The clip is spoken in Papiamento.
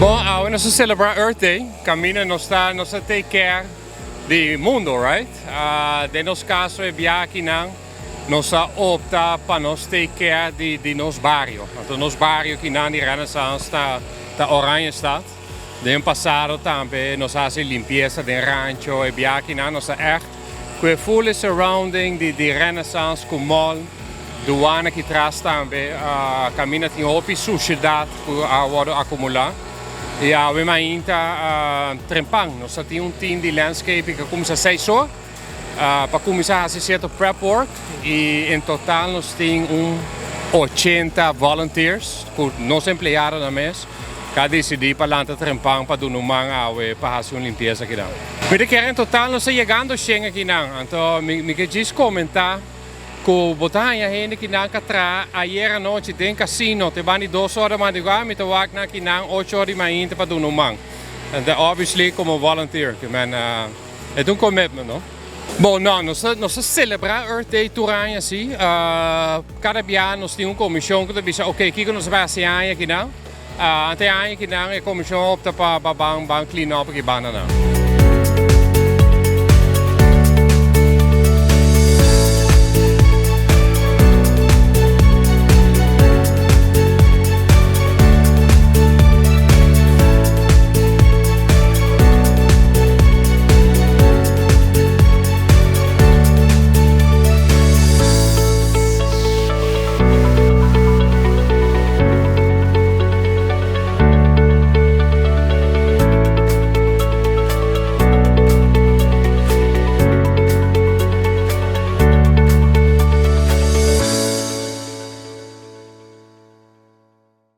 Bon, awe nos ta celebra Earth Day, caminda nos ta take care di mundo, right? Den nos caso e biaha akinan, nos a opta pa nos take care di nos bario. Anto, nos bario akinan di Renaissance ta Oranjestad. Den pasado tambe nos a hasi limpiesa di Rancho. E biaha akinan nos a echt cu e full surrounding di Renaissance cu mall, douane aki tras tambe, caminda tin hopi sushedad cu a wordo acumula. Y awe mainta trempan, nos tin un team di landscaping cu a cuminsa 6 or pa cuminsa haci cierto prep work y en total nos tin un 80 volunteers cu nos empleadonan mes cu a dicidi pa lanta trempan pa duna un man awe pa haci un limpiesa akinan. Mi ta kere en total nos ta yegando 100 akinan, anto mi kier djis comenta cu bo ta haya hende akinan cu a traha ayera nochi den casino te banda di 2 or di madruga, mi ta wak nan akinan 8 or di mainta pa duna un man. And obviously como volunteer, ke men, e un commitment, no? Bon, no, nos ta celebra Earth Day tur aña si. Cada biaha nos tin un comision cu ta bisa, ok, kico nos ta bay haci aña akinan? Anto aña akinan e comision a opta pa ban clean up aki banda nan.